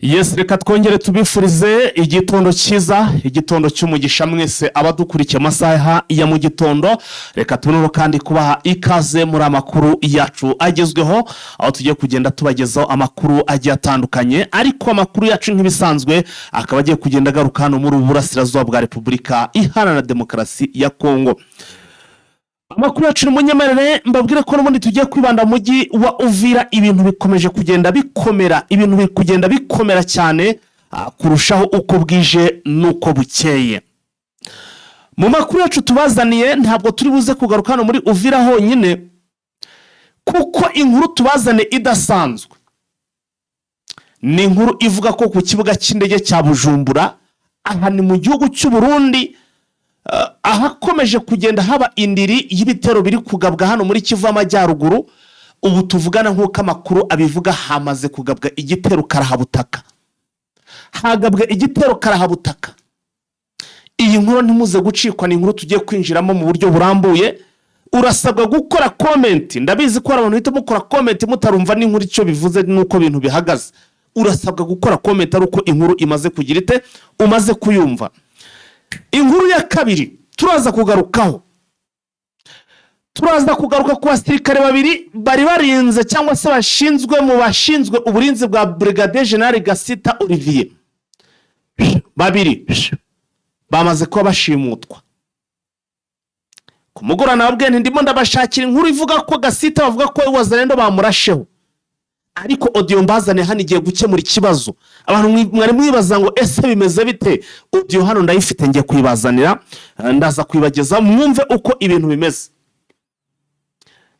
Yes, reka twongere tubifurize igitondo cyiza, igitondo cy'umugisha mwese abadukurikiye amasaha ya mu gitondo. Reka tubonereho kandi kubaha ikaze muri amakuru yacu agezweho, aho tugiye kugenda tubagezaho amakuru agiye atandukanye. Ariko amakuru yacu nk'ibisanzwe akaba agiye kugenda agaruka hano muri ubu burasirazuba bwa Repubulika Iharanira Demokarasi ya Kongo. Amakuru yacu ni munyemerere mbabwire ko n'ubundi tugiye kwibanda mu mujyi wa Uvira. Ibintu bikomeje kugenda bikomera, ibintu biri kugenda bikomera cyane kurushaho uko bwije n'uko bukeye. Mu makuru yacu tubazaniye, ntabwo turi buze kugaruka hano muri Uvira honyine, kuko inkuru tubazaniye idasanzwe ni inkuru ivuga ko ku kibuga cy'indege cya Bujumbura, aha ni mu gihugu cy'u Burundi, ahakomeje kugenda haba indiri y'ibitero biri kugabwa hano muri Kivu y'Amajyaruguru. Ubu tuvugana, nk'uko amakuru abivuga, hamaze kugabwa igitero karahabutaka, hagabwa igitero karahabutaka. Iyi nkuru ntimuze gucikwa, ni inkuru tugiye kwinjiramo mu buryo burambuye. Urasabwa gukora comment. Ndabizi ko hari abantu bahita mukora comment mutarumva n'inkuru icyo bivuze n'uko ibintu bihagaze. Urasabwa gukora comment ari uko inkuru imaze kugira ite, umaze kuyumva. Inkuru ya kabiri turaza kugarukaho, turaza kugaruka ku basirikare babiri bari barinze cyangwa se bashinzwe mu bashinzwe uburinzi bwa Brigadier General Gasita Olivier. Babiri bamaze kuba bashimutwa ku mugoroba. Nababwiye nti ndimo ndabashakira inkuru ivuga ko Gasita, bavuga ko Wazalendo bamurasheho, ariko audio mbazane hano igiye gukemura ikibazo. Abantu mwari mwibaza ngo ese bimeze bite? Audio hano ndayifite, ngiye kuyibazanira, ndaza kuyibageza mwumve uko ibintu bimeze.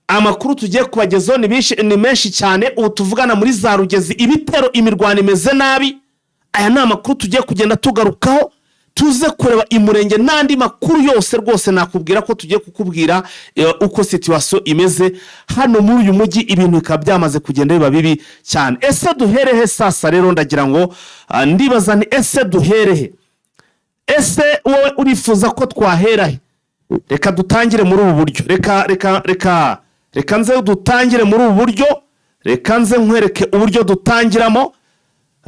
Amakuru tugiye kubagezaho ni menshi cyane. Ubu tuvugana muri za Rugezi ibitero, imirwano imeze nabi. Aya ni amakuru tugiye kugenda tugarukaho, tuze kureba imurenge n'andi makuru yose. Rwose nakubwira ko tugiye kukubwira uko situation imeze hano muri uyu mujyi, ibintu bikaba byamaze kugenda biba bibi cyane. Ese duherehe sasa? Rero ndagira ngo ndibaza nti ese duherehe? Ese wowe urifuza ko twahera he? Reka dutangire muri ubu buryo, reka nze dutangire muri ubu buryo, reka nze nkwereke uburyo dutangiramo.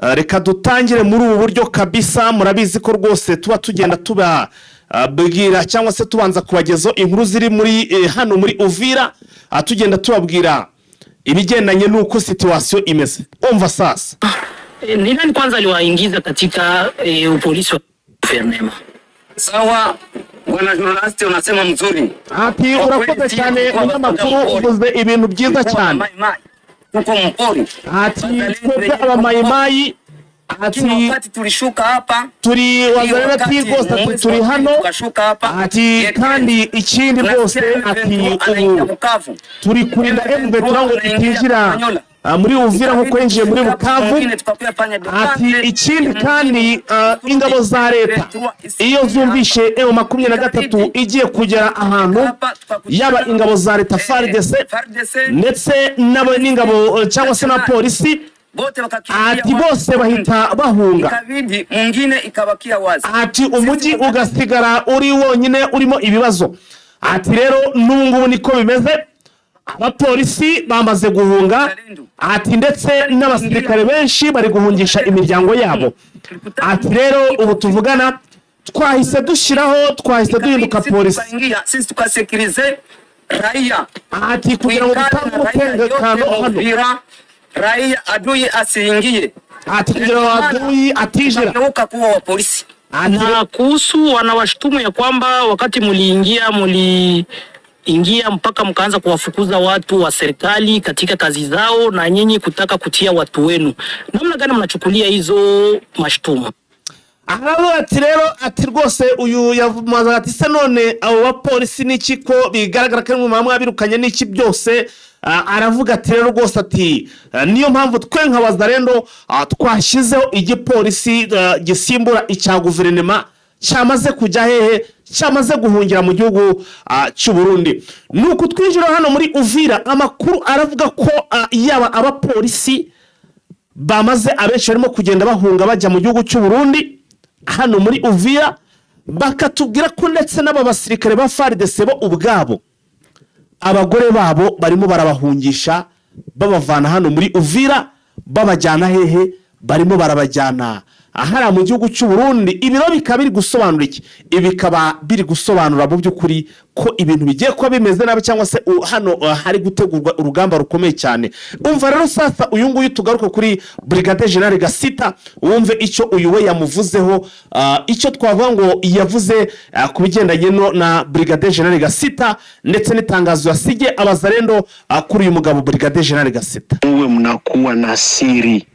Reka dutangire muri ubu buryo kabisa. Murabizi ko rwose tuba tugenda tubabwira cyangwa se tubanza kubagezaho inkuru ziri muri hano muri Uvira, tugenda tubabwira ibigendanye n'uko situation imeze. Umva sasa. Ni nani kwanza aliwaingiza katika upolisi wa gouvernement? Sawa, bwana journalist, unasema mzuri. Ati urakoze cyane munyamakuru, uvuze ibintu byiza cyane. Mai Mai. Tuko mpori. Ati twebwe abamayimayi, ati Lakini wakati tulishuka hapa turi Wazalendo, ati rwose, ati turi hano, tukashuka hapa. Ati kandi ikindi rwose, ati ubu Bukavu. turi kurinda M23 ngo itinjira muri Uvira nk'uko yinjiye muri Bukavu. Ati ikindi kandi, ingabo za leta iyo zumvishe M23 igiye kugera ahantu, yaba ingabo za leta FARDC ndetse n'ingabo cyangwa se na polisi, ati bose bahita bahunga. Ikabidi mwingine ikabakia wazi. Ati umujyi ugasigara uri wonyine urimo ibibazo. Ati rero n'ubu ngubu niko bimeze, abapolisi bamaze guhunga, ati ndetse n'abasirikare benshi bari guhungisha imiryango yabo. Ati rero ubu tuvugana twahise dushyiraho, twahise duhinduka polisi. Tukaingia sisi tukasécuriser raia. Ati kugira ngo dutange umutekano hano. Uvira, raia adui asiingie. Ati kugira ngo adui atinjira. Tukageuka kuwa wa polisi. Ati Na kuhusu wanawashutumu ya kwamba wakati muliingia mpaka mkaanza kuwafukuza watu wa serikali katika kazi zao na nyinyi kutaka kutia watu wenu, namna gani mnachukulia hizo mashutumu? Aravuga ati rero, ati rwose uyu yavuze ati se none abo bapolisi n'iki, ko bigaragara ko ari mu mwabirukanye n'iki byose? Aravuga ati rero rwose, ati niyo mpamvu twe nka Wazalendo twashyizeho igipolisi gisimbura icya guverinoma cyamaze kujya hehe, cyamaze guhungira mu gihugu cy'u Burundi. Ni uku twinjira hano muri Uvira, amakuru aravuga ko yaba abapolisi bamaze, abenshi barimo kugenda bahunga bajya mu gihugu cy'u Burundi hano muri Uvira. Bakatubwira ko ndetse n'aba basirikare ba FARDC bo ubwabo abagore babo barimo barabahungisha, babavana hano muri Uvira babajyana hehe? Barimo barabajyana ahariya mu gihugu cy'u Burundi. Ibiro bikaba biri gusobanura iki? Ibi bikaba biri gusobanura mu by'ukuri ko ibintu bigiye kuba bimeze nabi, cyangwa se hano hari gutegurwa urugamba rukomeye cyane. Umva rero sasa uyu nguyu, tugaruke kuri Brigadier General Gasita, wumve icyo uyu we yamuvuzeho, icyo twavuga ngo yavuze ku bigendanye no na Brigadier General Gasita, ndetse n'itangazo yasigiye abazarendo kuri uyu mugabo Brigadier General Gasita. Muwe mnakuwa na siri,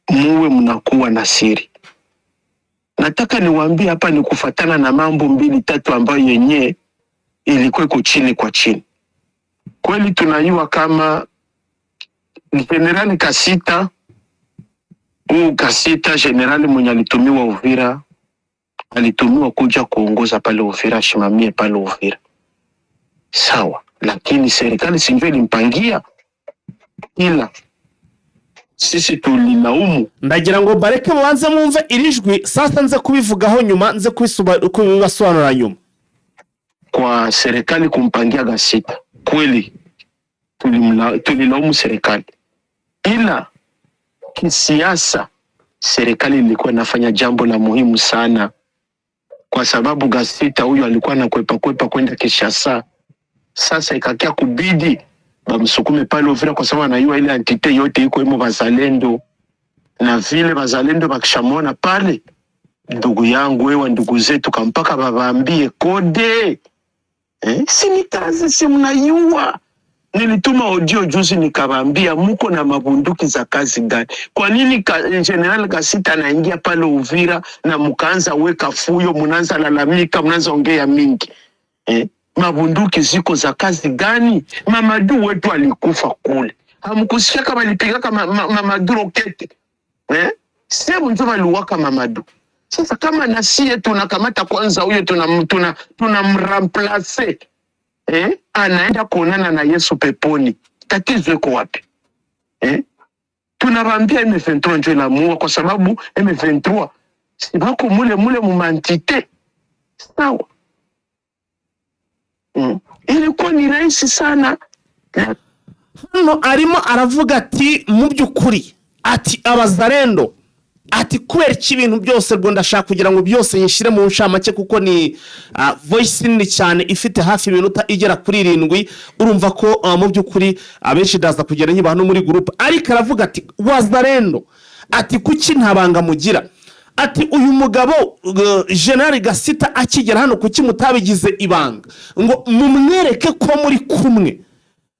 muwe mnakuwa na siri. Nataka niwaambie hapa ni kufatana na mambo mbili tatu ambayo yenye ilikuwa iko chini kwa chini. Kweli tunajua kama Jenerali Kasita, huu Kasita jenerali mwenye alitumiwa Uvira, alitumiwa kuja kuongoza pale Uvira, ashimamie pale Uvira, sawa, lakini serikali sinjo ilimpangia, ila sisi tulilaumu. Ndagira ngo bareke mubanze mwumve iri jwi, sasa nze kubivugaho nyuma, nze kubibasobanurira nyuma. Kwa serikali kumpangia Gasita, kweli tulilaumu serikali, ila kisiasa serikali ilikuwa inafanya jambo la muhimu sana, kwa sababu Gasita huyu alikuwa anakwepa kwepa kwenda Kinshasa. Sasa ikakia kubidi bamsukume pale Uvira, kwa sababu anajua ile entité yote iko imo bazalendo, na vile bazalendo bakishamwona pale, ndugu yangu wewe, ndugu zetu kampaka babaambie code si ni kazi, si mnajua. Nilituma audio juzi nikawaambia muko na mabunduki za kazi gani? Kwa nini General Gasita anaingia pale Uvira na mkaanza weka fuyo, mnaanza lalamika, mnaanza ongea mingi eh? Mabunduki ziko za kazi gani? Mamadu wetu alikufa kule, hamkusikia kama alipigaka Mamadu roquette eh? Sehemu njo baliuwaka Mamadu. Sasa kama na sie tunakamata kwanza huyo tunamremplace eh? Anaenda kuonana na Yesu peponi, tatizo iko wapi eh? Tunabambia M23 njo inamua, kwa sababu M23 si bako mule mule muma entité, sawa. Ilikuwa ni rahisi sana. Hano arimo aravuga ati mu by'ukuri, ati abazarendo, ati kubera iki ibintu byose rwo ndashaka kugira ngo byose nyishyire mu ncamake, kuko ni voice nini cyane ifite hafi iminota igera kuri 7. Urumva ko mu by'ukuri abenshi ndaza kugera nyibaha no muri groupe. Ariko aravuga ati wazarendo, ati kuki nta banga mugira? Ati uyu mugabo General Gasita akigera hano, kuki mutabigize ibanga ngo mumwereke ko muri kumwe?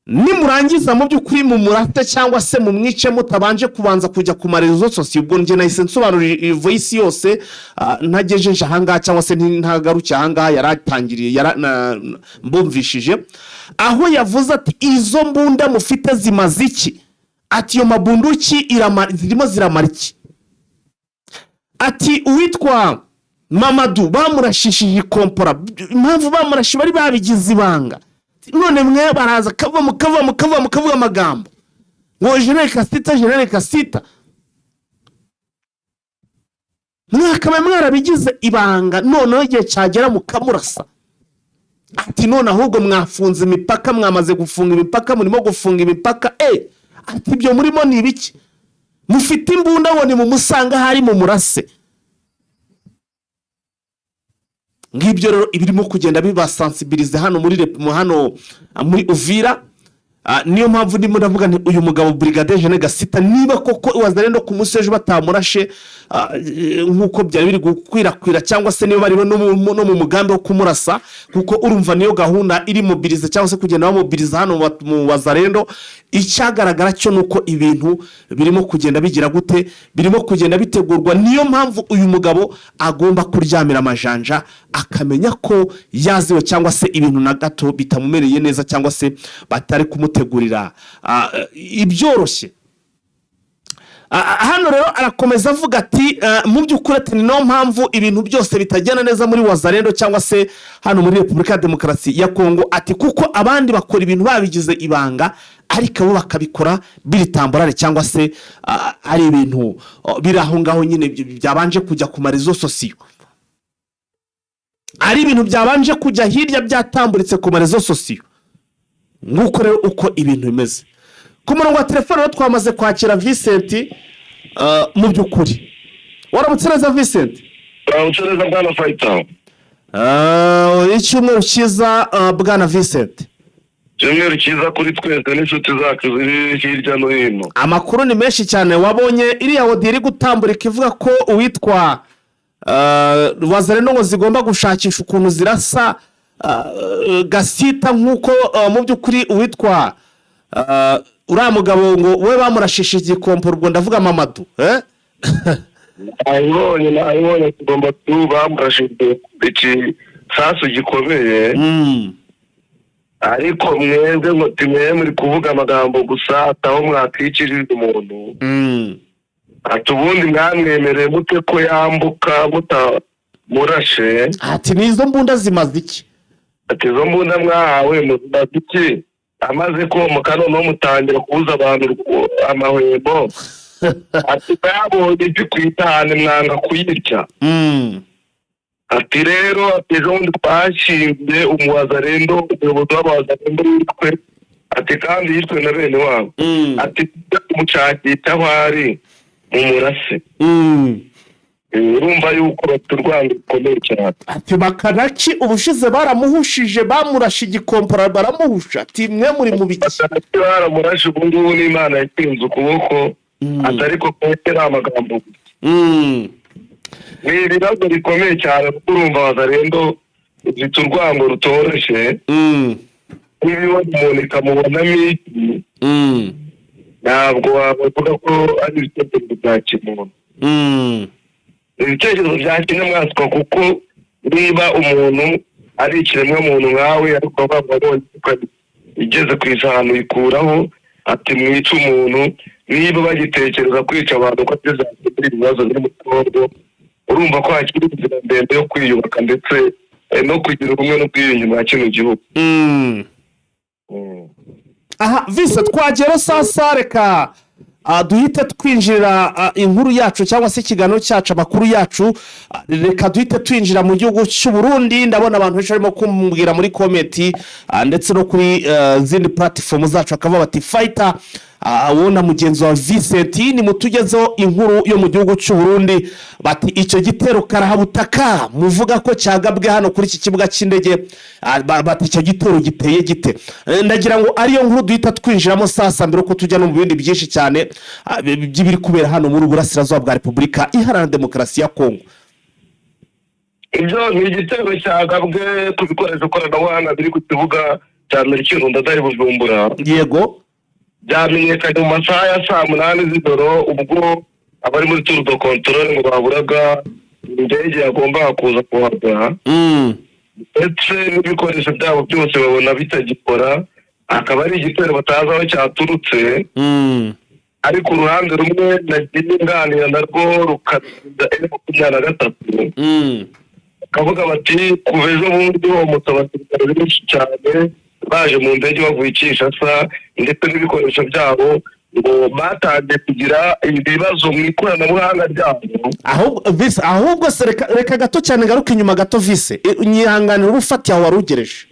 Nimurangiza mu by'ukuri mumurate cyangwa se mumwice mutabanje kubanza kujya ku ma réseaux sociaux. Ubwo njye nahise nsobanura iyi voice yose, ntagejeje ahangaha cyangwa se ntagarukiye ahangaha yaratangiriye, mbumvishije aho yavuze ati izo mbunda mufite zimaze iki? Ati iyo mabunduki zirimo ziramara iki? Ati uwitwa Mamadu bamurashishije ikompora, impamvu bamurashe bari babigize ibanga. None mwe baraza kava mukava mukavuga mukavuga amagambo ngo General Kasita, General Kasita, mwakabaye mwarabigize ibanga, noneho igihe cyagera mukamurasa. Ati none ahubwo mwafunze imipaka, mwamaze gufunga imipaka, murimo gufunga imipaka. Ati ibyo murimo ni ibiki? Mufite imbunda ngo nimumusanga ahari mumurase. Ngibyo rero ibirimo kugenda bibasansibiriza hano muri hano muri Uvira. Niyo mpamvu ndimo ndavuga nti uyu mugabo Brigadier General Gasita, niba koko wazarendo ku munsi w'ejo batamurashe nk'uko byari biri gukwirakwira, cyangwa se niba bari no mu mugambi wo kumurasa, kuko urumva niyo gahunda iri mobilize cyangwa se kugenda bamobiliza hano mu wazarendo. Icyagaragara cyo ni uko ibintu birimo kugenda bigira gute, birimo kugenda bitegurwa. Niyo mpamvu uyu mugabo agomba kuryamira amajanja, akamenya ko yaziwe, cyangwa se ibintu na gato bitamumereye neza, cyangwa se batari kumutegurira ibyoroshye. Hano rero arakomeza avuga ati mu by'ukuri, ati ni nayo mpamvu ibintu byose bitagenda neza muri wazarendo cyangwa se hano muri Repubulika ya Demokarasi ya Kongo, ati kuko abandi bakora ibintu babigize ibanga, ariko abo bakabikora biri temporaire, cyangwa se ari ibintu biri aho ngaho nyine byabanje kujya ku ma réseaux sociaux, ari ibintu byabanje kujya hirya byatamburitse ku ma réseaux sociaux. Nk'uko rero uko ibintu bimeze ku murongo wa telefone rero, twamaze kwakira Vincent. Mu by'ukuri waramutse neza, Vincent. Uramutse neza, bwana Fayita. Icyumweru cyiza, bwana Vincent. Icyumweru cyiza kuri twese n'inshuti zacu ziri hirya no hino. Amakuru ni menshi cyane. Wabonye iriya audio iri gutamburika ivuga ko uwitwa Wazalendo ngo zigomba gushakisha ukuntu zirasa Gasita, nk'uko mu by'ukuri uwitwa uriya mugabo ngo we bamurashishije igikomporo, ubwo ndavuga Mamadu, eh? Nayibonye, nayibonye. Tugomba tu bamurashije igisasu gikomeye. Ariko mwebwe ngo timwe muri kuvuga amagambo gusa, ataho mwatwikirije umuntu. Ati ubundi mwamwemereye mute ko yambuka mutamurashe? Ati nizo mbunda zimaze iki? Ati izo mbunda mwahawe muzimaze iki? Amaze komoka noneho mutangira kubuza abantu amahwemo. Ati mwabonye ifi ku itahane mwanga kuyirya. Ati rero, ati ejo bundi twashinze umuwazarendo, umuyobozi w'abawazarendo witwe, ati kandi yishwe na bene wabo. Ati kumushakisha aho ari mumurase. Urumva yuko bafite urwango rukomeye cyane. Ati Bakanaki ubushize baramuhushije, bamurashe igikompora baramuhusha. Ati mwe muri mu biki? Baramurashe, ubu ngubu n'Imana yakinze ukuboko. Ati ariko kuko ari amagambo gusa. Ni ibibazo bikomeye cyane, kuko urumva Wazarendo zifite urwango rutoroshye. Niba ibona umuntu ikamubonamo iki, ntabwo wavuga ko ari ibitekerezo bya kimuntu, ibitekerezo bya kinyamaswa, kuko niba umuntu ari ikiremwamuntu nkawe, ariko bavuga ngo igeze ku isahani uyikuraho, ati mwice umuntu. Niba bagitekereza kwica abantu ko bizakemura ibibazo biri mu Kongo, urumva ko hakiri inzira ndende yo kwiyubaka ndetse no kugira ubumwe n'ubwiyunge mwa kino gihugu. Aha vise twagera sasa, reka duhite twinjira inkuru yacu cyangwa se ikiganiro cyacu, amakuru yacu. Reka duhite twinjira mu gihugu cy'u Burundi. Ndabona abantu benshi barimo kumbwira muri comment ndetse no kuri zindi platform zacu, bakavuga bati: "Fayita, wowe na mugenzi wa Vincent nimutugezeho inkuru yo mu gihugu cy'u Burundi." Bati icyo gitero karahabutaka muvuga ko cyagabwe hano kuri iki kibuga cy'indege, bati icyo gitero giteye gite? Ndagira ngo ariyo nkuru duhita twinjiramo sasa mbere yuko tujya no mu bindi byinshi cyane by'ibiri kubera hano muri Burasirazuba bwa Repubulika Iharanira Demokarasi ya Kongo. Ibyo ni igitero cyagabwe ku bikoresho koranabuhanga biri ku kibuga cya Melchior Ndadaye Bujumbura. Byamenyekanye mu masaha ya saa 8 z'ijoro, ubwo abari muri tour de contrôle ngo baburaga indege yagombaga kuza kuhagwa, ndetse n'ibikoresho byabo byose babona bitagikora. Akaba ari igitero batazi aho cyaturutse. Ariko uruhande rumwe nagiye nganira narwo rukarinda M23, bakavuga bati kuva ejo bundi homotse abasirikare benshi cyane baje mu ndege bavuye i Kinshasa, ndetse n'ibikoresho byabo ngo batangiye kugira ibibazo mu ikoranabuhanga ryabo. Ahubwo vise, ahubwo se reka gato cyane ngaruke inyuma gato, vise. Nyihanganira uba ufatiye aho wari ugereje,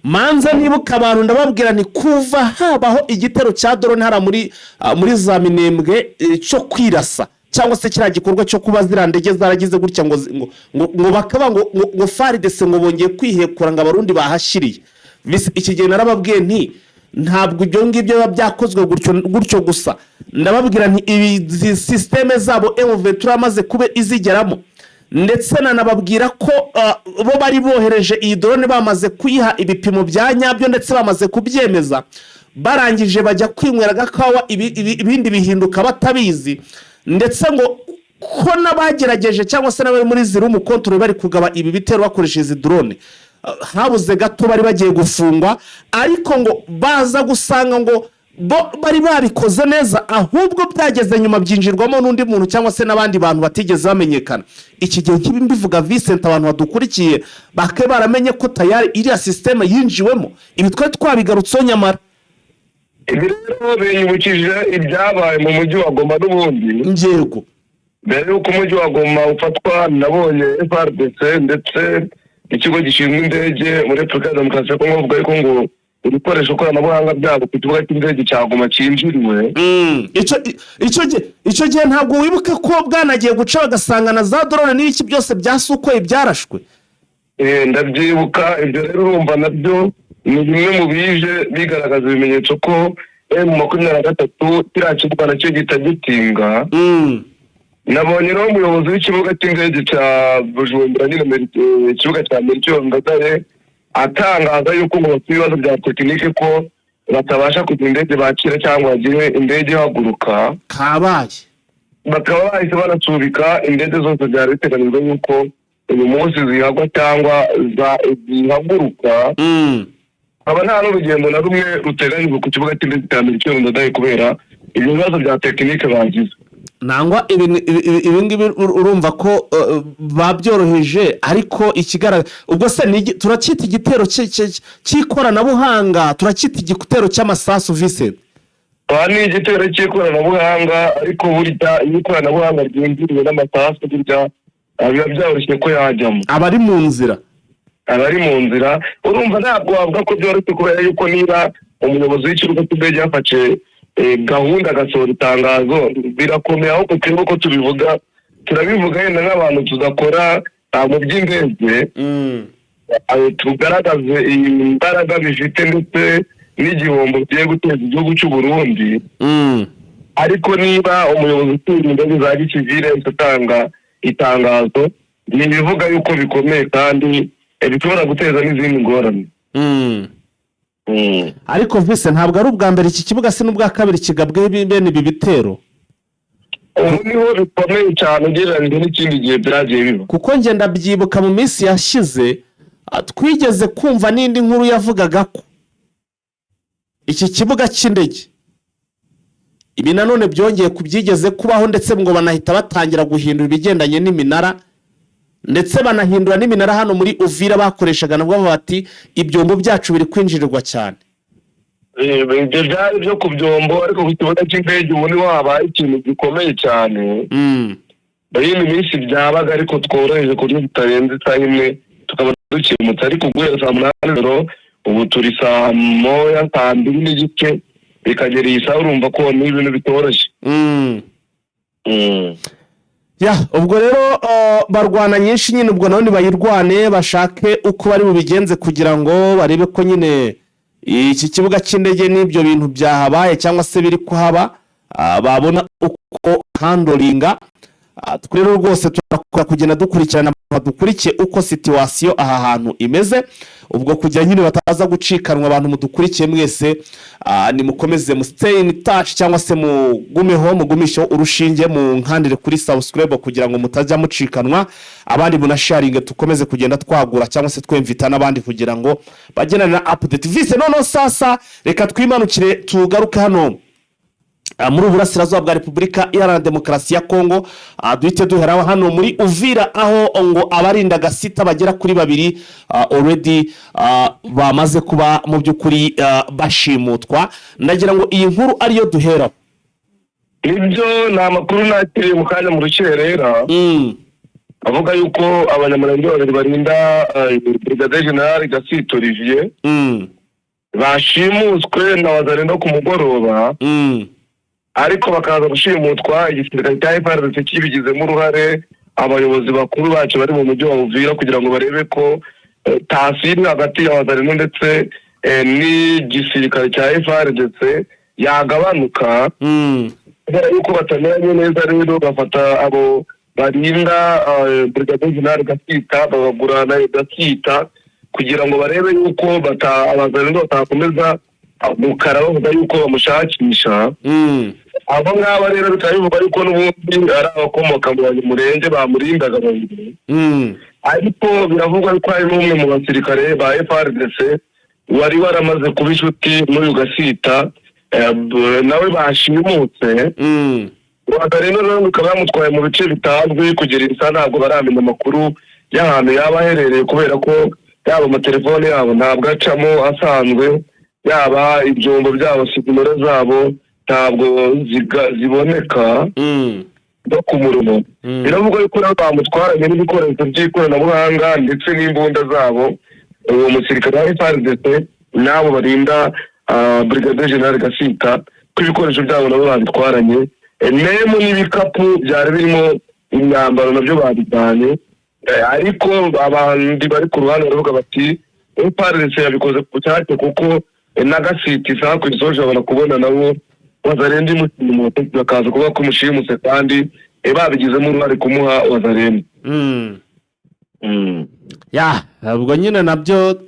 manza nibuka abantu ndababwira nti kuva habaho igitero cya drone hariya muri za Minembwe, cyo kwirasa cyangwa se kiriya gikorwa cyo kuba ziriya ndege zaragize gutya ngo bakaba ngo FARDC ngo bongeye kwihekura ngo Abarundi bahashyiriye. Iki gihe narababwiye nti ntabwo ibyo ngibyo biba byakozwe gutyo gutyo gusa. Ndababwira nti ibi système zabo M23 amaze kuba izigeramo, ndetse nanababwira ko bo bari bohereje iyi drone bamaze kuyiha ibipimo bya nyabyo, ndetse bamaze kubyemeza, barangije bajya kwinywera agakawa, ibindi bihinduka batabizi, ndetse ngo ko n'abagerageje cyangwa se n'abari muri room control bari kugaba ibi bitero bakoresheje izi drone, habuze gato bari bagiye gufungwa, ariko ngo baza gusanga ngo bo bari babikoze neza, ahubwo byageze nyuma byinjirwamo n'undi muntu cyangwa se n'abandi bantu batigeze bamenyekana. Iki gihe nk'ibi mbivuga, Vincent, abantu badukurikiye bakaba baramenye ko tayari iriya système yinjiwemo. Ibi twari twabigarutseho nyamara. Ibi rero binyibukije ibyabaye mu mujyi wa Goma n'ubundi. Mbere y'uko umujyi wa Goma ufatwa, nabonye FARDC ndetse ikigo gishinzwe indege muri Repubulika ya Demokarasi ya Kongo bavuga yuko ngo Ibikoresho koranabuhanga byabo ku kibuga cy'indege cya Goma cyinjiriwe. Icyo gihe ntabwo wibuke ko bwanagiye guca bagasanga na za drone n'ibiki byose bya Sukhoi byarashwe? Ndabyibuka. Ibyo rero urumva nabyo ni bimwe mu bije bigaragaza ibimenyetso ko M23 kiriya kibuga nacyo gitagitinga. Nabonye rero umuyobozi w'ikibuga cy'indege cya Bujumbura nyine, ikibuga cya Melchior Ndadaye, atangaza yuko ngo bafite ibibazo bya tekinike, ko batabasha kugira indege bakira cyangwa bagire indege ihaguruka. Kabaye. Bakaba bahise banasubika indege zose byari biteganyijwe yuko uyu munsi zihagwa cyangwa zihaguruka. Haba nta n'urugendo na rumwe ruteganyijwe ku kibuga cy'indege cya Melchior Ndadaye kubera ibyo bibazo bya tekinike bagize. Nangwa ibi ngibi urumva ko babyoroheje, ariko ikigaragara ubwo se turacyita igitero cy'ikoranabuhanga, turacyita igitero cy'amasasu, Vincent? Aha ni igitero cy'ikoranabuhanga, ariko burya iyo ikoranabuhanga ryinjiriwe n'amasasu, burya biba byoroshye ko yajyamo. Abari mu nzira. Abari mu nzira. Urumva ntabwo wavuga ko byoroshye, kubera yuko niba umuyobozi w'ikibuga cy'indege yafashe gahunda, agasohora itangazo, birakomeye. Ahubwo twebwe uko tubivuga, turabivuga yenda nk'abantu tudakora mu by'indege, tugaragaze imbaraga bifite ndetse n'igihombo bigiye guteza igihugu cy'u Burundi. Ariko niba umuyobozi ushinzwe indege za gisivile yahise atanga itangazo, ni ibivuga yuko bikomeye kandi bishobora guteza n'izindi ngorane. Ariko vise, ntabwo ari ubwa mbere iki kibuga, si n'ubwa kabiri kigabweho bene ibi bitero. Ubu niho bikomeye cyane ugereranyije n'ikindi gihe byagiye biba. Kuko njye ndabyibuka mu minsi yashize, twigeze kumva n'indi nkuru yavugaga ko iki kibuga cy'indege ibi nanone byongeye kubyigeze kubaho, ndetse ngo banahita batangira guhindura ibigendanye n'iminara, ndetse banahindura n'iminara hano muri Uvira bakoreshaga, nabwo bavuga bati ibyombo byacu biri kwinjirirwa cyane. Ibyo byari byo ku byombo, ariko ku kibuga cy'indege ubu niho habaye ikintu gikomeye cyane. Muri iyi minsi byabaga, ariko tworoheje ku buryo bitarenze isaha imwe tukaba dukemutse, ariko guhera saa 8 z'ijoro, ubu turi saa 1, saa 2 n'igice, bikagera iyi saha, urumva ko ni ibintu bitoroshye. Ya, ubwo rero barwana nyinshi nyine, ubwo nabo nibayirwane, bashake uko bari bubigenze kugira ngo barebe ko nyine iki kibuga cy'indege n'ibyo bintu byahabaye cyangwa se biri kuhaba, babona uko handlinga. Twe rero rwose turakora kugenda dukurikirana, dukurikiye uko situation aha hantu imeze, ubwo kugira nyine bataza gucikanwa. Abantu mudukurikiye mwese, nimukomeze mu stay in touch cyangwa se mugumeho, mugumisheho urushinge, mu nkandire kuri subscribe kugira ngo mutajya mucikanwa. Abandi munasharinge, tukomeze kugenda twagura cyangwa se twemvita n'abandi kugira ngo bagendane na update vise. Noneho sasa reka twimanukire, tugaruke hano muri uburasirazuba bwa Repubulika Iharanira Demokarasi ya Kongo. Duhite duhera hano muri Uvira, aho ngo abarinda Gasita bagera kuri babiri already bamaze kuba mu by'ukuri bashimutwa. Ndagira ngo iyi nkuru ariyo duheraho. Nibyo, ni amakuru nakiriye mu kanya mu rukerera, avuga yuko Abanyamurenge babiri barinda Brigadier General Gasito Olivier bashimuswe na Wazalendo ku mugoroba, ariko bakaza gushimutwa igisirikare cya FARDC kibigizemo uruhare, abayobozi bakuru bacyo bari mu mujyi wa Uvira, kugira ngo barebe ko tension iri hagati ya Wazalendo ndetse n'igisirikare cya FARDC yagabanuka. Kubera yuko batamenyanye neza rero, bafata abo barinda Brigadier General Gasita, babagurana Gasita kugira ngo barebe yuko Abazalendo batakomeza gukara bavuga yuko bamushakisha. Abo ngabo rero bikaba bivugwa yuko n'ubundi ari abakomoka mu Banyamurenge bamurindaga babiri, ariko biravugwa yuko hari n'umwe mu basirikare ba FARDC wari waramaze kuba inshuti n'uyu Gasita, nawe bashimutse. Rwanda rero nawe bikaba yamutwaye mu bice bitazwi kugera isa, ntabwo baramenya amakuru y'ahantu yaba aherereye, kubera ko yaba amatelefone yabo ntabwo acamo asanzwe, yaba ibyombo byabo, signal zabo ntabwo ziboneka no ku murimo. Biravugwa yuko rero bamutwaranye n'ibikoresho by'ikoranabuhanga ndetse n'imbunda zabo, uwo musirikare wa FARDC. N'abo barinda Brigadier General Gasita, ko ibikoresho byabo nabo babitwaranye, même n'ibikapu byari birimo imyambaro nabyo babijyanye. Ariko abandi bari ku ruhande baravuga bati FARDC yabikoze ku bushake, kuko na Gasita isaha ku isoko ushobora kubona nabo Wazalendo imushimuse, bakaza kuvuga ko umushimuse kandi babigizemo uruhare kumuha Wazalendo. Ya, ubwo nyine nabyo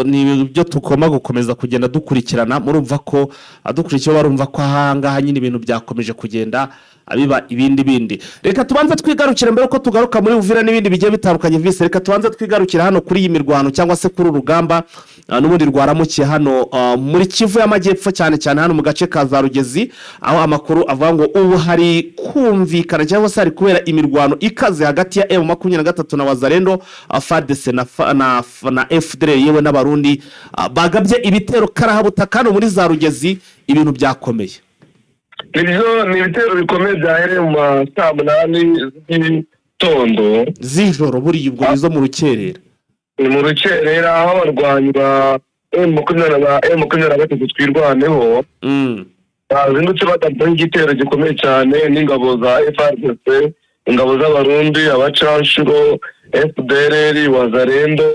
ni ibintu byo tugomba gukomeza kugenda dukurikirana. Murumva ko adukurikiye barumva ko ahangaha nyine ibintu byakomeje kugenda biba ibindi bindi. Reka tubanze twigarukire, mbere yuko tugaruka muri Uvira n'ibindi bigiye bitandukanye, vise, reka tubanze twigarukire hano kuri iyi mirwano cyangwa se kuri uru rugamba n'ubundi rwaramukiye hano muri Kivu y'Amajyepfo, cyane cyane hano mu gace ka za Rugezi, aho amakuru avuga ngo ubu hari kumvikana cyangwa se hari kubera imirwano ikaze hagati ya M23 na Wazalendo, FARDC na FDLR, yewe n'Abarundi bagabye ibitero karahabutaka hano muri za Rugezi. Ibintu byakomeye. Nibyo, ni ibitero bikomeye byahereye mu ma saa 8 z'igitondo. Z'ijoro buriya, ubwo nizo mu rukerera. Ni mu rukerera, aho abarwanyi ba M20 ba M23 Twirwaneho bazindutse bagabwaho igitero gikomeye cyane n'ingabo za FARDC, ingabo z'Abarundi, abacanshuro, FDLR, Wazalendo,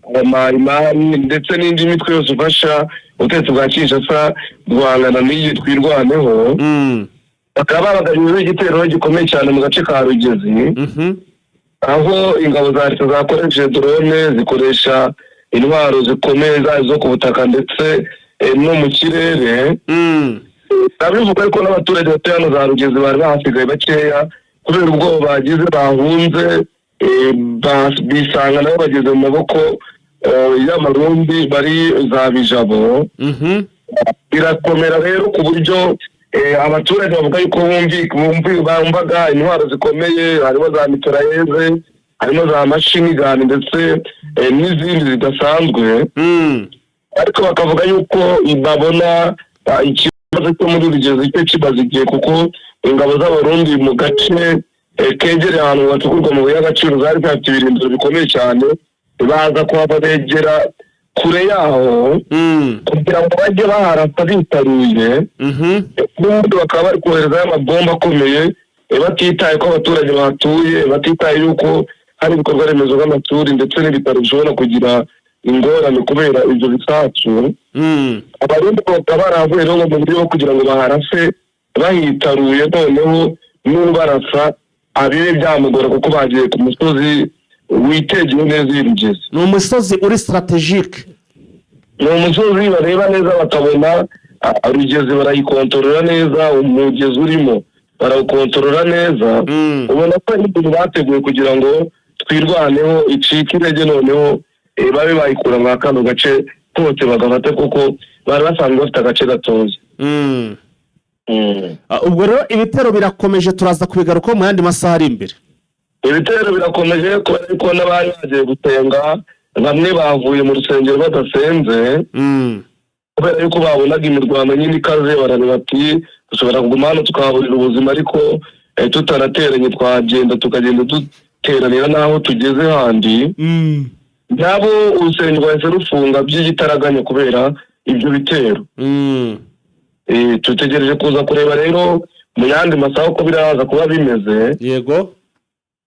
abamarimari ndetse n'indi mitwe yose ifasha ubutegetsi bwa Kinshasa guhangana n'iyi Twirwaneho. Bakaba babagabyeho igitero gikomeye cyane mu gace ka Rugezi, aho ingabo za leta zakoresheje drone, zikoresha intwaro zikomeye zaba izo ku butaka ndetse no mu kirere. Ndabivuga ariko n'abaturage batuye hano za Rugezi bari bahasigaye bakeya, kubera ubwoba bagize bahunze, bisanga nabo bageze mu maboko y'Amarundi bari za Bijabo. Birakomera rero ku buryo abaturage bavuga yuko bumvaga intwaro zikomeye, harimo za mitrailleuses, harimo za machine gun ndetse n'izindi zidasanzwe. Ariko bakavuga yuko babona ikibazo cyo muri Rugezi cyo kimaze igihe, kuko ingabo z'Abarundi mu gace kegereye ahantu hacukurwa amabuye y'agaciro zari zifite ibirindiro bikomeye cyane, baza kuhava begera kure yaho kugira ngo bajye baharasa bitaruye. N'ubundi bakaba bari koherezayo amabomba akomeye, batitaye ko abaturage bahatuye, batitaye yuko hari ibikorwa remezo nk'amashuri ndetse n'ibitaro bishobora kugira ingorane kubera ibyo bisasu. Abarundi bakaba baravuye rero mu buryo bwo kugira ngo baharase bahitaruye, noneho n'ubarasa abibe byamugora, kuko bagiye ku musozi witegeye neza iyi Rugezi. Ni umusozi uri stratégique. Ni umusozi bareba neza bakabona Rugezi, barayikontorora neza, umugezi urimo barawukontorora neza. Ubona ko ari ibintu bateguye kugira ngo Twirwaneho icike intege, noneho babe bayikura muri kano gace kose bagafata, kuko bari basanzwe bafite agace gatoya. Ubwo rero ibitero birakomeje, turaza kubigarukaho mu yandi masaha ari imbere. Ibitero birakomeje kubera ko n'abari bagiye gusenga bamwe bavuye mu rusengero badasenze, kubera yuko babonaga imirwano nyine ikaze, barareba bati dushobora kuguma hano tukahaburira ubuzima, ariko tutanateranye twagenda, tukagenda duteranira n'aho tugeze handi. Nabo urusengero rwahise rufunga by'igitaraganya kubera ibyo bitero. Dutegereje kuza kureba rero mu yandi masaha uko biraza kuba bimeze.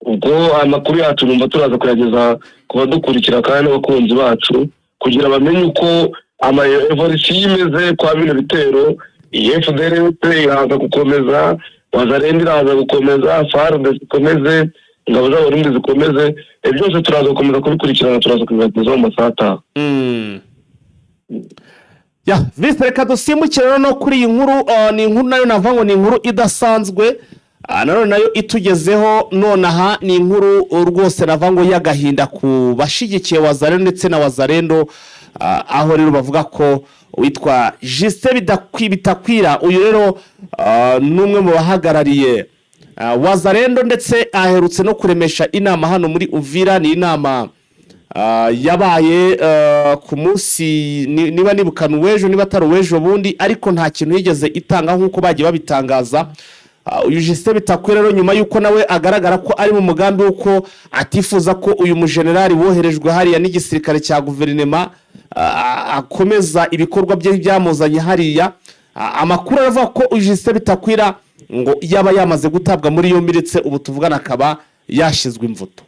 Ubwo amakuru yacu numva turaza kuyageza ku badukurikira kandi n'abakunzi bacu, kugira bamenye uko ama évolution imeze kwa bino bitero. Iyi FDLR iraza gukomeza, Wazalendo iraza gukomeza, FARDC zikomeze, ingabo z'Abarundi zikomeze. Byose turaza gukomeza kubikurikirana, turaza kubibagezaho mu masaha ataha. Ya vise, reka dusimbukire rero no kuri iyi nkuru. Ni inkuru nayo navuga ngo ni inkuru idasanzwe, nanone nayo itugezeho nonaha. Ni inkuru rwose navuga ngo y'agahinda ku bashyigikiye Wazalendo ndetse na Wazalendo, aho rero bavuga ko witwa Justin Bitakwira, uyu rero ni umwe mu bahagarariye Wazalendo, ndetse aherutse no kuremesha inama hano muri Uvira. Ni inama yabaye ku munsi niba nibukana uw'ejo, niba atari uw'ejo bundi, ariko nta kintu yigeze itanga nk'uko bagiye babitangaza. Uyu Justin Bitakwira rero, nyuma y'uko nawe agaragara ko ari mu mugambi w'uko atifuza ko uyu mujenerali woherejwe hariya n'igisirikare cya guverinema akomeza ibikorwa bye byamuzanye hariya. Amakuru aravuga ko uyu Justin Bitakwira ngo yaba yamaze gutabwa muri yombi, ndetse ubu tuvugana akaba yashyizwe imvuto.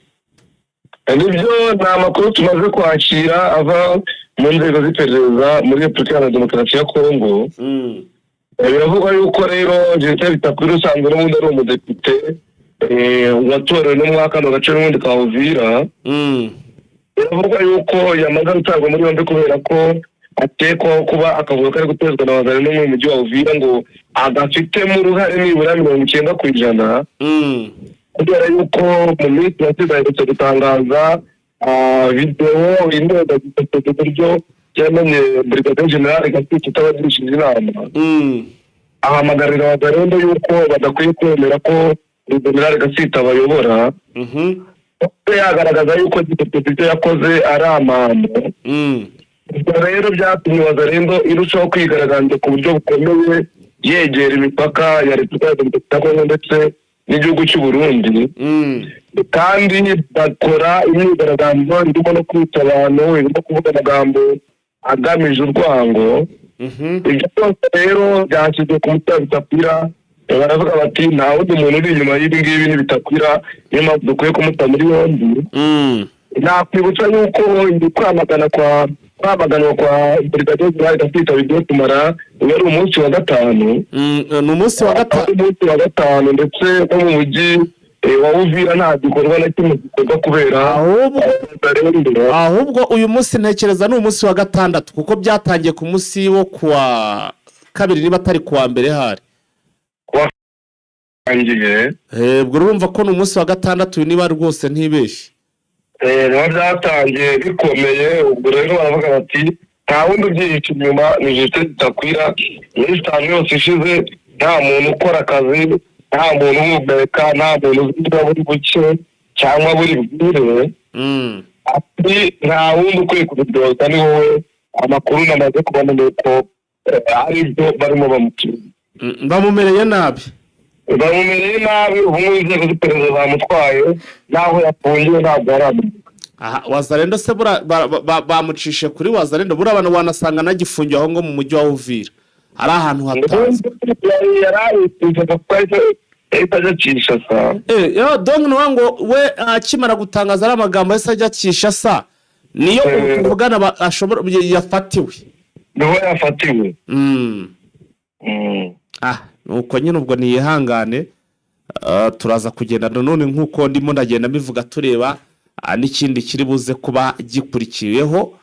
Nibyo, ni amakuru tumaze kwakira ava mu nzego z'iperereza muri Repubulika Iharanira Demokarasi ya Kongo. Biravugwa yuko rero Justin Bitakwira, usanzwe n'ubundi ari umudepite watorewe no muri kano gace n'ubundi ka Uvira, biravugwa yuko yamaze gutabwa muri yombi kubera ko akekwaho kuba akavuga ko ari gutezwa na Wazalendo mu mujyi wa Uvira, ngo agafitemo uruhare nibura 90%, kubera yuko mu minsi yashize aherutse gutangaza videwo indoda uburyo yamenye Brigadier General Gasita utabagishije inama, ahamagarira Wazalendo yuko badakwiye kwemera ko General Gasita bayobora. Yagaragaza yuko ibyo yakoze ari amahano. Ibyo rero byatumye Wazalendo irushaho kwigaragambya ku buryo bukomeye, yegera imipaka ya Repubulika ya Demokarasi ya Kongo ndetse n'igihugu cy'u Burundi, kandi bakora imyigaragambyo irimo no kwica abantu, irimo kuvuga amagambo agamije urwango. Ibyo byose rero byashyizwe ku mutwe wa Bitakwira. Baravuga bati: "Nta wundi muntu uri inyuma y'ibi ngibi ni Bitakwira, niyo mpamvu dukwiye kumuta muri yombi." Nakwibutsa yuko kwamaganwa kwa Brigadier General Gasita bigiye kumara, uyu ari umunsi wa gatanu. Ni umunsi wa gatanu. Umunsi wa gatanu, ndetse no mu mujyi wa Uvira nta gikorwa na kimwe gikorwa kubera Ahubwo uyu munsi ntekereza ni umunsi wa gatandatu, kuko byatangiye ku munsi wo kuwa kabiri, niba atari kuwa mbere hari. Ubwo urumva ko ni umunsi wa gatandatu, niba rwose ntibeshye. Biba byatangiye bikomeye. Ubwo rero baravuga bati: "Nta wundi ubyihishe inyuma, ni Justin Bitakwira." Iminsi 5 yose ishize nta muntu ukora akazi, nta muntu uhumeka, nta muntu uzi niba buri buke cyangwa buri bwire. Ati: "Nta wundi ukwiye kubiryoza, ni wowe." Amakuru namaze kubona ni uko ari byo barimo bamukina. Bamumereye nabi. Bamumereye nabi. Ubu ngubu inzego z'iperereza zamutwaye, n'aho yafungiwe ntabwo aramenya. Aha Wazalendo se bamucishe kuri Wazalendo, buriya abantu wanasanga anagifungiwe aho ngo mu mujyi wa Uvira ari ahantu hatazwi. Yari arifuzaga kuko yahise ajya Kinshasa. Donc ni ngo we akimara gutangaza ari amagambo yahise ajya Kinshasa, niyo ubu tuvugana ashobora yafatiwe. Niho yafatiwe. Nuko nyine ubwo niyihangane, turaza kugenda nanone nk'uko ndimo ndagenda mbivuga, tureba n'ikindi kiri buze kuba gikurikiyeho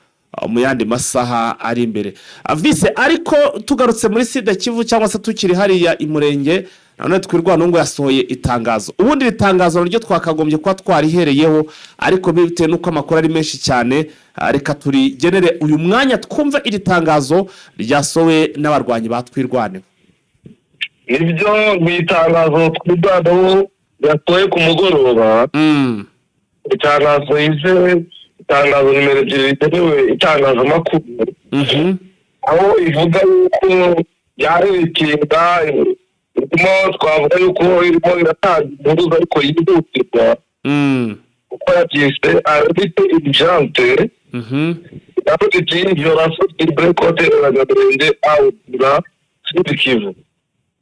mu yandi masaha ari imbere. Vise, ariko tugarutse muri Sud Kivu, cyangwa se tukiri hariya i Murenge, nanone Twirwaneho ngo yasohoye itangazo. Ubundi iri tangazo naryo twakagombye kuba twarihereyeho, ariko bitewe n'uko amakuru ari menshi cyane, reka turigenere uyu mwanya twumve iri tangazo ryasohowe n'abarwanyi ba Twirwaneho. Nibyo, mu itangazo Twirwaneho yasohoye ku mugoroba, itangazo yizewe, itangazo nimero 2 rigenewe itangazamakuru, aho ivuga yuko yarerekera irimo, twavuga yuko irimo iratanga impuruza ariko yihutirwa, kuko yabyise "alerte urgente". Yavuze iti: "Violation ciblée contre Abanyamulenge à Uvira, Sud Kivu."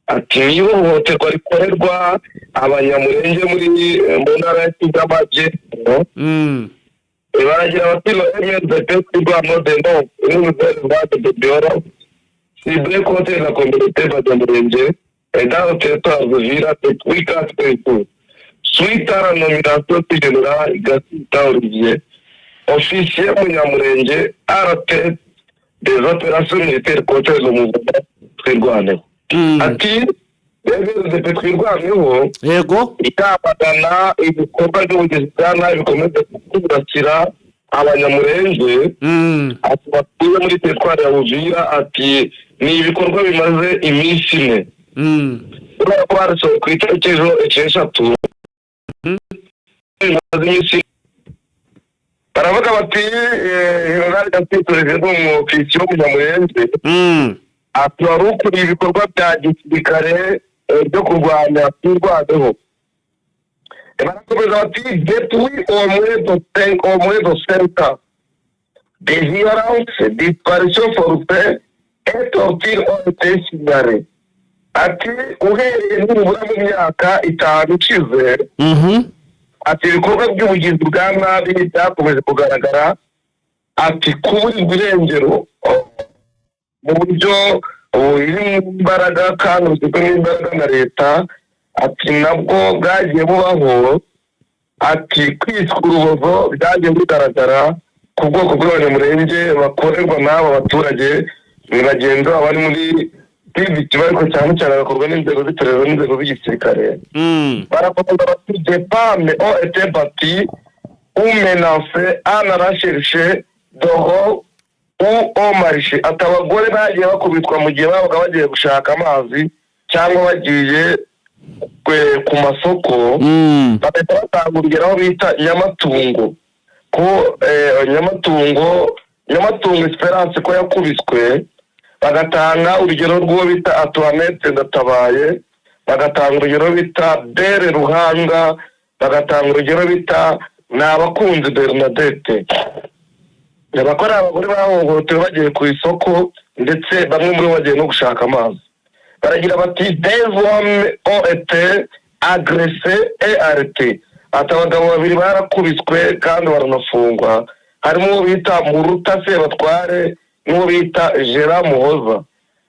Ati: "Ni ihohoterwa rikorerwa Abanyamurenge muri mu ntara ya Kivu y'Amajyepfo." Baragira bati: "Le MRDP Twirwaneho dénonce une nouvelle vague de violence ciblée contre la communauté Banyamulenge et dans le territoire d'Uvira depuis 4 jours. Suite à la nomination du général Gasita Olivier, officier Munyamulenge, à la tête des opérations militaires contre le mouvement Twirwaneho." Ati: "MRDP Twirwaneho iramagana ibikorwa by'ubugizi bwa nabi bikomeje kwibasira Abanyamurenge," ati, "batuye muri teritwari ya Uvira." Ati: "Ni ibikorwa bimaze iminsi 4." Kubera ko barasohoye ku itariki ejo 6, bimaze iminsi 4. Baravuga bati: "Jenerali Gasita Olivier ni umufisiye w'Umunyamurenge," ati, "wari ukuriye ibikorwa bya gisirikare." byo kurwanya Twirwaneho. Barakomeza bati: "Depuis au moins de 5 ans, des violences, disparitions forcées et tortures ont été signalées." Ati uhereye nibura mu myaka 5 ishize, ati ibikorwa by'ubugizi bwa nabi byakomeje kugaragara, ati kuburirwa irengero mu buryo burimo imbaraga kandi bushyizwemo imbaraga na leta, ati nabwo bwagiye bubaho, ati kwicwa urubozo byagiye bigaragara ku bwoko bw'Abanyamurenge bakorerwa n'aba baturage ni bagenzi babo bari muri PVT, ariko cyane cyane bagakorwa n'inzego z'iperereza n'inzego z'igisirikare. Barakomeza bati: "Des femmes ont été battues ou menacées en allant chercher de l'eau ou au marché." Ati abagore bagiye bakubitwa mu gihe babaga bagiye gushaka amazi cyangwa bagiye ku masoko. Bagahita batanga urugero aho bita Nyamatungo, ko Nyamatungo Esperance ko yakubiswe, bagatanga urugero rw'uwo bita Antoinette Ndatabaye, bagatanga urugero bita Bere Ruhanga, bagatanga urugero bita ni abakunzi Bernadette. Abakora abagore bahohotewe bagiye ku isoko, ndetse bamwe muri bo bagiye no gushaka amazi. Baragira bati: "Des hommes ont été agressés et arrêtés." Ati abagabo babiri barakubiswe kandi baranafungwa, harimo uwo bita Muruta Sebatware n'uwo bita Gera Muhoza.